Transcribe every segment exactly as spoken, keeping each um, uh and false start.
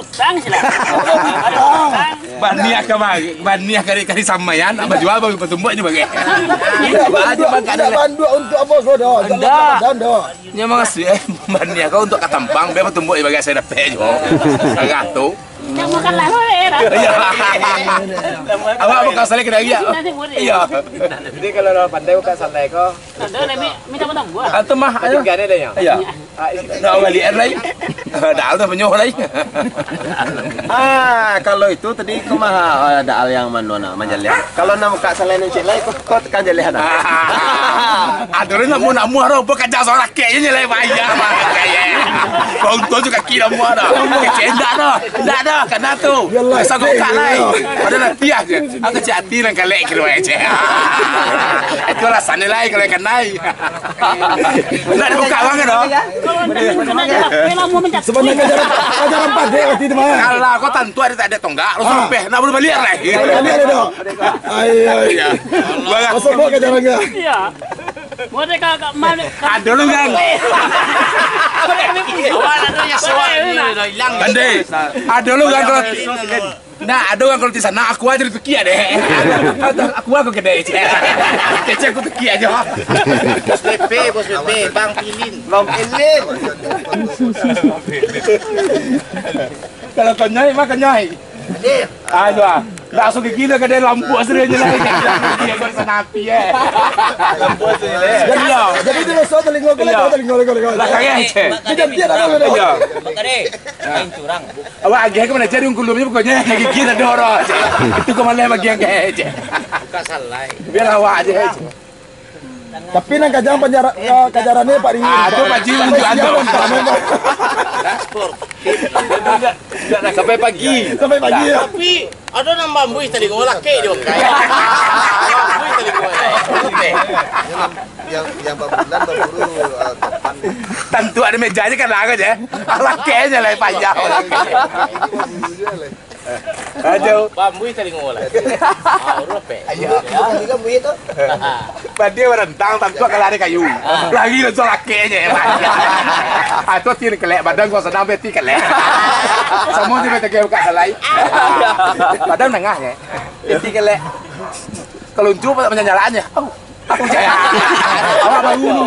utang sila. Baniah ka bagi, baniah kari-kari samaian, abah jua bagi patumbuak je bagi. Indak banduak, indak banduak untuk apa sudah? Indak. Indak. Nyo mangasuih, eh, baniah kau untuk ka tampang, biar patumbuak je bagi saya dapek jo. Sagah tu. Ndak makan lah, eh, dah. Iya. Awak bukan salah kena dia. Nanti murid. Iya. Jadi kalau lawan pandai bukan salah kau. Ada, dah, mi-, minta potong buah. Antum mah, ayo. Tiga ni dah, ya? Iya. Ah, ini. Nak balik air lain. Dah, dah penyuh lain. Ah, kalau itu tadi kau mah, ah, ada hal yang mana nak manjaleh. Kalau nak buka salah ni cik lain, kau, kau tekan jaleh dah. Ah, ada orang nak mau, nak mau, ada apa kerja seorang kek je lain bayar, bayar. Kau untung juga kaki nak mau dah. Kecil enggak dah. Enggak dah, kena tu. Biarlah, biasa kau buka lain. Ada latihan je. Aku cik hati nang kalek kira macam. Itu alasan dia lain kalau ikan naik. Nak dibuka bang tu? Kalau nak kena jalan, eh, lama mencak. Sebenarnya ajaran, ajaran pandai waktu itu mah. Kalau kau tantu ada tak ada tonggak, lu sampai nak boleh balik lah. Balik ada dong. Ayo, ayo. Iya. Masuk bawa ke jalan ke? Iya. Boleh kau, kau, mana? Ada lu kan? Awak ada yang suara ni dah hilang. Pandai. Ada lu kan kalau Nah, ada orang kalau di sana, aku aja dipikir deh. Aku aku kedai. Kecil aku pikir aja. Bos P P, Bos P P, Bang Pilin. Bang Pilin. Kalau kau nyai, mah kau nyai. Aduh, ah. Langsung ke gila kedai lampu asli aja lah. Dia kau sana api, eh. Jadi, iya. Jadi dia besok telinga kau, iya, telinga, telinga, telinga. Lah, kagak, cek. Dia ganti ada apa, iya. Bang Kade, main curang. Awak agak ke mana cari ungkul dia pokoknya gigi dah dorong. Itu kau malah bagian ke, cek. Bukan salah. Biar awak aja, cek. Tapi nang kajang panjara, eh, kajarannya Pak Ringin. Ah, tu Pak Ji unjuk ando. Sampai pagi. Sampai pagi, ya. Tapi ada nang bambu tadi gua laki dia pakai. Bambu tadi gua. Yang, yang babulan baburu, ah, topan. Tantu ada mejanya kan lah aja. Laki aja lah payah. Ajo. Bambu talingo lah. Ah, urus pe. Ayo. Bambu itu. Badia barentang, tantu akan lari kayu. Lari langsung laki aja. Ah, tu ti kelek, badan gua sedang beti kelek. Semua dia beti kelek buka salai. Badan tengah ya. Beti kelek. Kalau unjuk pada penyanjalannya. Oh. Awak baru.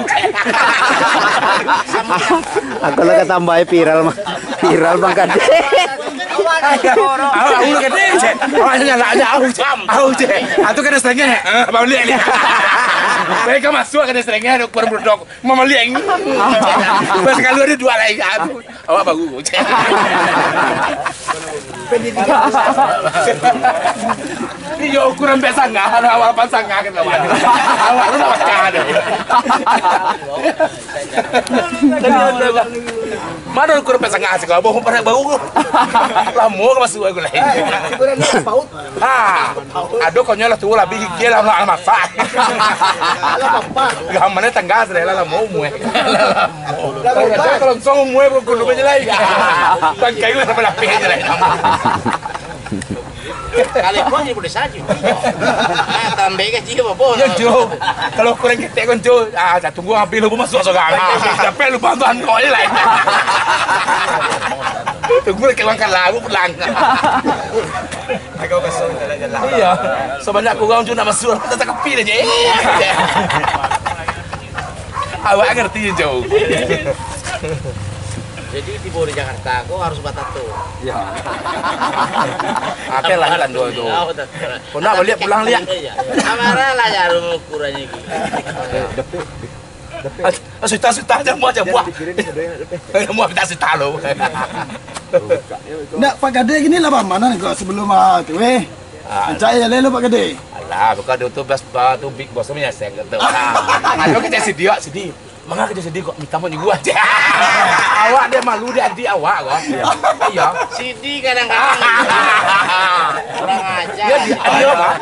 Aku lah katambahi viral mah. Viral Bang Kadek. Awak baru Kadek, cek. Awak nyala aja, au, cek. Au, cek. Atu kena serengeh. Eh, baliak ni. Baik, kau masuk kena serengeh, ada ukuran berudok. Mamaliak ni. Pas kalau ada dua lain, atu. Awak baru. Iyo, ukuran pek sangah, awak lapan sangah kan lawan. Awak tu nak makan. Mana ukuran pek sangah sih, kalau baru, baru. Lamo ka masuk aku lain. Ukuran paut. Ha, ado konyol lah tu, lah, bigi lah, lah masak. Lah, mana tangga sudah lah, lah, mau umur. Lah, kalau song umur, pun kudu aja lah. Tangkai lah, sampai lapih aja lah. Kalau kau jadi boleh saja. Ah, tambah gaji apa, apa? Ya, Jo. Kalau kurang ketek kan, Jo. Ah, tak tunggu habis lu masuk seorang. Ah, sampai lu bantuan kau aja lah. Tunggu lagi langkah lalu pulang. Agak kosong jalan-jalan. Iya. Sebanyak kurang tu nak masuk, tak tapi dah je. Awak ngerti je, Jo. Jadi tibo di Jakarta, kau harus batato. Ya. Akhir lah kan dua tu. Kau nak balik pulang liak. Iya. Amarah lah ya, rumah ukurannya gitu. Depik, depik. Ah, suta-suta aja, muah aja, muah. Muah minta suta lo. Ndak, Pak Kadek gini lah, Bang, mana nih kok sebelum, ah, tu, eh? Ah. Ancak ya, lelo, Pak Kadek. Alah, bukan tu, tu, bos, bos, tu, big boss, tu, menyasar, gitu. Ah. Ayo, kita sidi, ah, sidi. Manga kita sidi kok, minta mau nyuguh aja. Awak dia malu, dia adik awak, kok. Iya. Sidi kadang-kadang. Kurang ajar. Ya, dia, dia, Pak.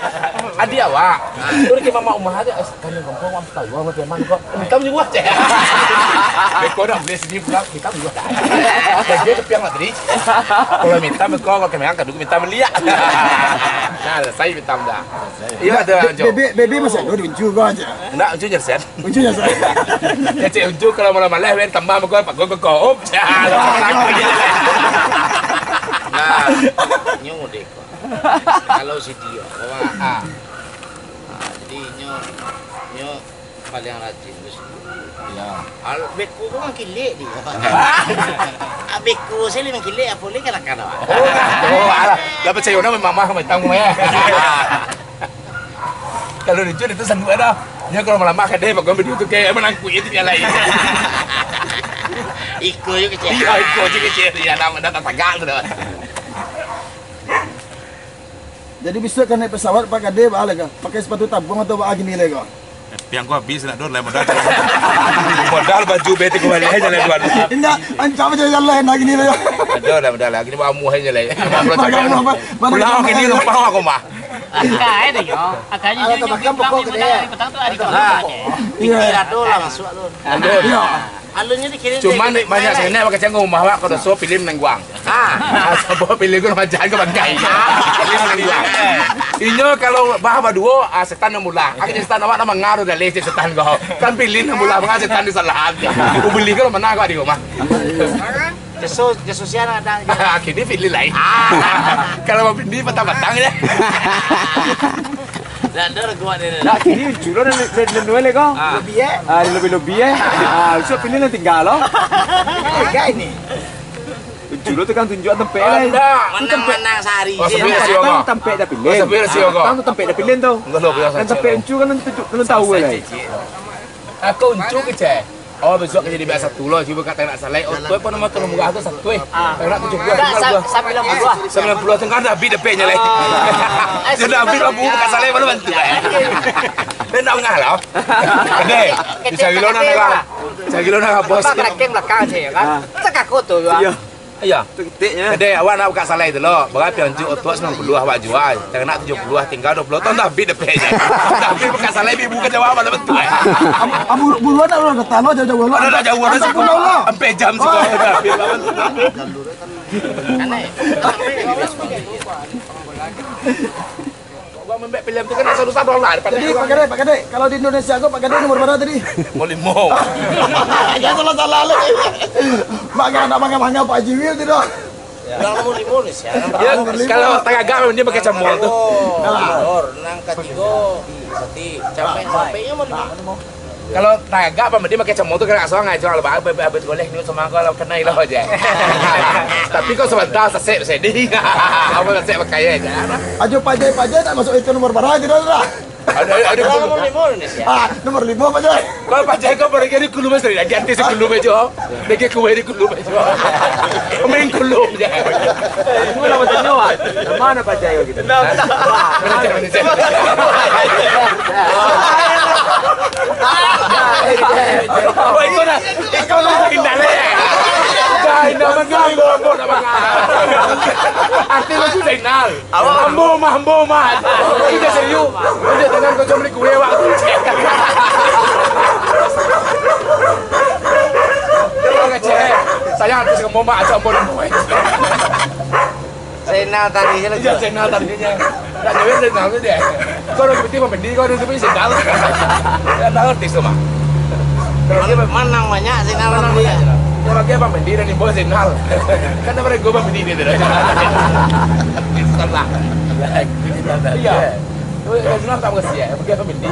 Adik awak. Terus ke mama rumah aja, eh, kami kompor, Wan, tahu, Wan, Wan, Wan, kok. Minta menyuguh aja. Beko dah boleh sini pulang, minta menyuguh dah. Jadi, dia tepiang lah tadi. Kalau minta, beko, kalau kemengan, kaduk minta beliak. Nah, selesai minta dah. Iya, ada, Be-, Jo. Bebe, bebe masih ada di Uncu kau aja. Enggak, Uncu nyelesaian. Uncu nyelesaian. Ya, cek Uncu, kalau malam-malam, wen tambah, beko, pak, kau, kau, kau. Nah, nyo deh. Kalau si Tio, kawan. Ah. Ah, jadi nyo, nyo paling rajin tu si Tio. Ya. Al-, beko tu mangkilek dia. Ah, beko saya mangkilek, apa lagi kadang-kadang. Oh, oh, alah. Lah percaya nak mamah sama hitam kau, ya. Kalau lucu itu sanduk ada. Nyo kalau malamah kadai, bagon video tu kayak menangkui itu yang lain. Iko je kecil. Iya, iko je kecil. Iya, nama dah tak tagak tu dah. Jadi, bisuak ka naiak pesawat, Pak Kadai, baa lai ka? Pakai sepatu tabuang atau baa kini lai ka? Piang ko habis nak, Don, lai modal. Modal baju bete ko baliak aja lai, Don. Indak, ancak aja jalan nak kini lai. Aduh, dah modal lagi ni, amuah aja lai. Bagang amuah, Pak. Pulang kini numpang aku mah. Angka aja tu, yo. Angka aja. Alah, tu makan pokok gede. Petang tu hari tu. Nah. Iya. Ado lah masuk tu. Iya. Alunnya dikirim. Cuman dari banyak kemana, sangaik bakacang rumah awak, kalau doso pilih menengguang. Ah. Ah, sabo pilih gua macam ke bangkai. Pilih menengguang. Inyo kalau bah baduo, ah, setan yang mula. Akhirnya setan awak nama ngaruh dari setan kau. Kan pilih yang mula, manga setan disalahan. Ku beli kalau mana kau di rumah. Yesus, Yesus yang ada. Akhirnya pilih lain. Ah. Kalau mau pilih patang-patang ya. Dah ada lagu awak ni. Nak kini culo dan, dan, dan duel ko. Ah. Lebih, eh? Ah, lebih-lebih, eh. Ah, usah pilih nan tinggal lo. Gai ni. Culo tu kan tunjuk tampek lah. Ada. Manang-manang sehari. Oh, je. Sampai sio ko. Tampek dah pilih. Oh, sampai sio ko. Kan tu tampek dah pilih tu. Enggak lo biasa. Kan tampek sio ko. Uncu kan tunjuk, belum tahu lah. Aku Uncu kecil. Oh, besok jadi biasa tu lo, cuba kat tangga salai. Oh, tu apa nama tu murah tu satu eh. Ah. Tangga tujuh puluh. Enggak, tinggal sa-, dua. Sambilan puluh. Sambilan puluh tu kan dah habis dapatnya lai. Ah. Sudah habis lah buka salai baru bantu eh. Dia nak ngah lah. Deh, bisa gilo nak lah. Bisa gilo nak bos. Apa kerangkeng belakang sih ya kan? Ah. Cakap aku tu ya. Iya. Iya. Ketiknya. Jadi awak nak buka salai tu lo. Berapa yang jual tu sembilan puluh awak jual. Tangga tujuh puluh tinggal dua puluh tahun dah habis dapatnya. Dah habis buka salai, habis buka jawab, mana betul eh. Am-, am-, buru-buruan nak lo datang lo, jauh-jauh lo. Ada dah jauh, ada sepuluh. Sampai jam sekolah dah habis. Aneh. Gua membek film tu kan susah-susah dolar. Jadi, Pak Kadai, Pak Kadai, kalau di Indonesia ko, Pak Kadai nomor berapa tadi? Nomor lima. Jangan salah-salah lah. Mak, nak mangga-mangga Pak Jiwil tu dah. Yang nomor lima ni siapa? Ya, kalau tagak dia pakai camur tu. Nomor, nang katigo. Roti, capek, capeknya mau lima. Kalau tagak, Pak Medi pakai camo tu, kena kasuang aja, kalau ba-, ba-, ba-, goleh ni sama kau, kalau kena ilah aja. Tapi kau sebentar, sesek, sedih. Apa sesek pakai aja. Ajo pajai-pajai tak masuk itu nomor barang, tidak, tidak. Ada, ada, ada. Kalau nomor lima Indonesia. Ah, nomor lima apa, Jai? Kalau pajai kau pergi di Kulu Mas, dari artis Kulu Mas, jo. Dek kue di Kulu Mas, jo. Main Kulu, Jai. Aku lah mau tanya, Wak. Mana pajai kau gitu? Nah, nah. Oh, itu dah. Iko lah Zainal, eh. Zainal, Zainal, Zainal, Zainal. Artis lagu Zainal. Ambo mah, ambo mah. Itu serius. Itu dengan kau cuma kue, Wak. Jangan kecil, eh. Sayang artis kamu mah, acok ambo dan kue. Zainal tadi je lah. Iya, Zainal tadi je. Tak jawab Zainal tu dia. Kau orang kepiti Bang Bendi, kau orang kepiti Zainal. Tidak tahu artis tu mah. Manang banyak Zainal. Manang banyak. Kau lagi Bang Bendi dan imbau Zainal. Kan apa gue Bang Bendi dia tu. Salah. Iya. Zainal tak mengerti ya. Pergi Bang Bendi.